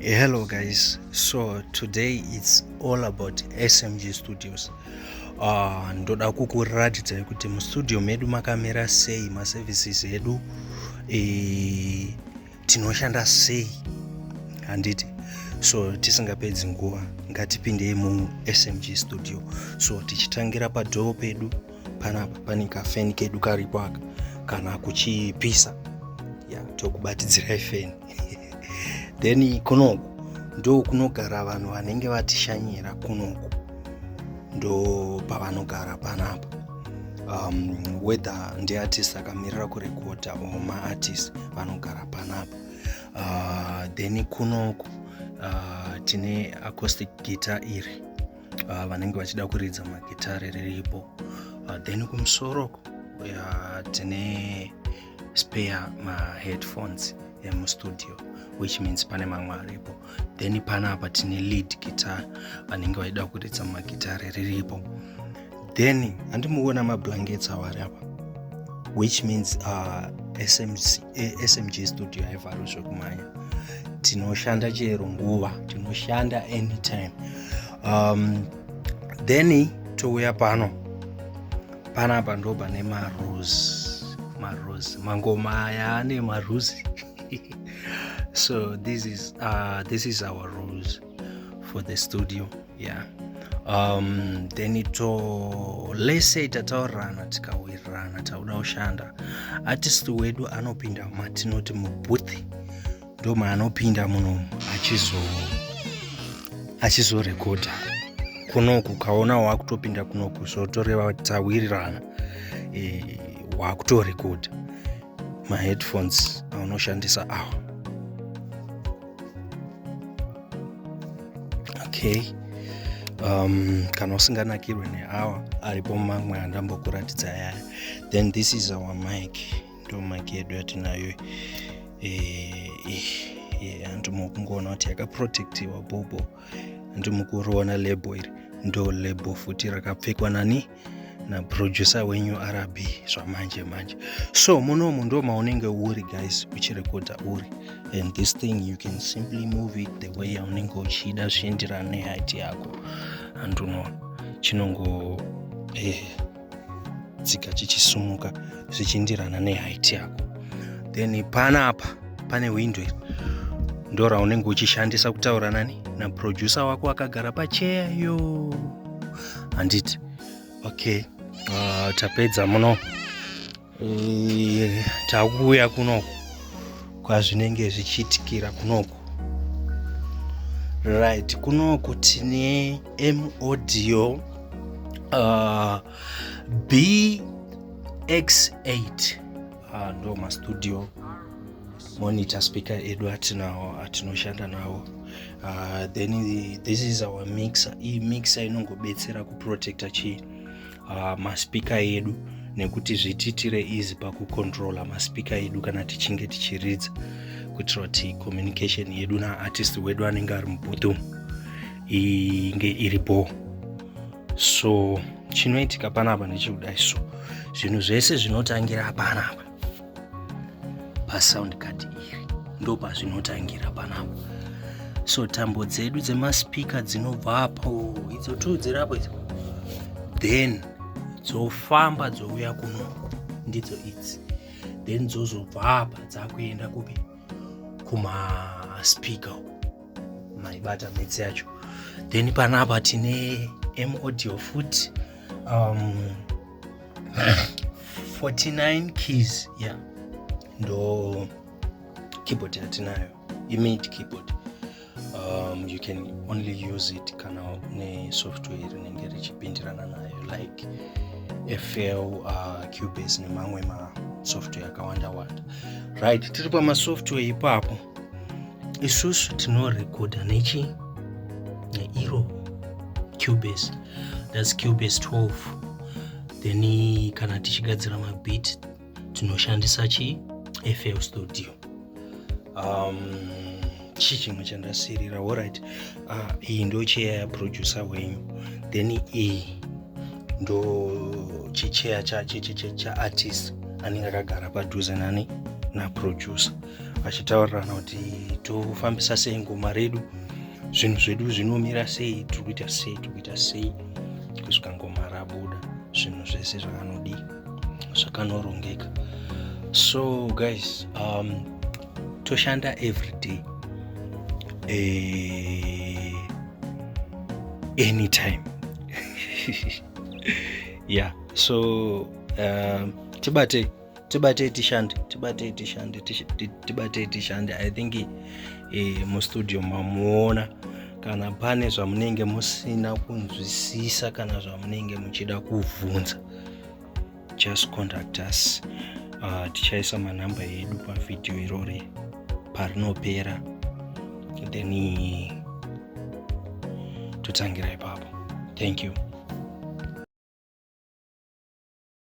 Hello guys, so today it's all about SMG Studios. Ndoda kukuratidzai kuti mustudio medu makamira sei, maservices edu tinoshanda sei, handiti? So tisingapedzi nguva, ngatipindei muSMG Studio. So tichitangira padoor pedu panapa, pane kafeni kedu karipo aka. Kana kuchipisa ya, tokubatidzirai feni. Then kunoku ndo kunogara vanhu vanenge vatishanyira. Kunoku ndo pavanogara panapa, whether ndeartist akamirira kurekodha or maartist vanogara panapa. Then kunoku tine acoustic guitar iri, vanenge vachida kuridza magitare riripo. Then kumusoroko tine spare maheadphones emustudio, which means pane mamwe aripo. Then panapa tine lead guitar, vanenge vaida kuridza magitare riripo. Then handimuona mablankets awo ari apa, which means SMC, SMG Studio haivharwi zvekumhanya. Tinoshanda chero nguva, tinoshanda anytime. Then touya pano. Panapa ndo pane marose, marose, mangoma aya ane maruzi. So this is our rules for the studio, yeah. Then to let's say tataurirana, tikawirirana, tauda kushanda, artist wedu anopinda matinoti mubooth. Ndo maanopinda munomu achizorekodha kunoku. Kaona wakutopinda kunoku, zvotoreva tawirirana, wakutorekodha. Maheadphones aunoshandisa awa, okay. Kana usinganakirwe neawa, aripo mamwe andambokuratidza yaya. Then this is our mic, ndo mic yedu yatinayo. Handimukungoona kuti yakaprotectiwa bobo? Handimukuriona label iri? Ndo label futi rakapfekwa nani? Naproducer wenyu RB zvamanje manje. So munomu ndo maunenge uri guys, uchirekodha uri, and this thing you can simply move it the way yaunenge uchida, zvichienderana neheight yako. Handunoona chinongo dzika chichisumuka zvichienderana neheight yako. Then panapa pane window iri, ndo raunenge uchishandisa kutaura nani? Naproducer wako akagara pacheya yo, handiti? Okay, tapedza muno, takuuya kunoku kwazvinenge zvichiitikira kunoku, right? Kunoku tine M Audio BX8, ndo mastudio monitor speaker edu atinawo, atinoshanda nawo. Then this is our mixer. Iyi mixer inongobetsera kuprotecta chi maspeaker edu, nekuti zvitiitire easy pakucontrola maspeaker edu kana tichinge tichiridza, kuitira kuti communication yedu naartist wedu anenge ari mubooth inge iripo. So chinoitika panapa ndechekudai. So zvinhu zvese zvinotangira panapa pasound card iri, ndo pazvinotangira panapa. So tambo dzedu dzemaspika dzinobva apo, idzo tu dzirapo idzo, then dzofamba dzouya kunoku, ndidzo idzi. Then dzozobva apa dzakuenda kupi? Kumaspika maibata mitsi yacho. Then panapa tine M Audio futi, 49 keys, yeah, ndo keyboard yatinayo, imidi keyboard. You can only use it kana une software rinenge richipindirana nayo, like FL, Cubase nemamwe masoftware akawanda wanda, right? Tiri pamasoftware ipapo, isusu tinorekodha nechi neiro Cubase, that's Cubase 12. Then kana tichigadzira mabeat tinoshandisa chi FL Studio. Chii chimwe chandasirira? Alright, iyi ndo cheya yaproducer wenyu. Then iyi ndo chicheya chaartist anenge akagara padhuze nani? Naproducer. Vachitaurirana kuti tofambisa sei ngoma redu, zvinhu zvedu zvinomira sei, tiri kuita sei, tiri kuita sei, kusvika ngoma rabuda, zvinhu zvese zvakanodii, zvakanorongeka. So guys, toshanda every day, anytime. Yeah, so tibate, tibate tishande, tibate tishande, tibate tishande. I think mustudio mamuona. Kana pane zvamunenge musina kunzwisisa kana zvamunenge muchida kuvhunza, just contact us. Tichaisa manhamba edu pavhidhiyo irori parinopera, then totangira ipapo. Thank you.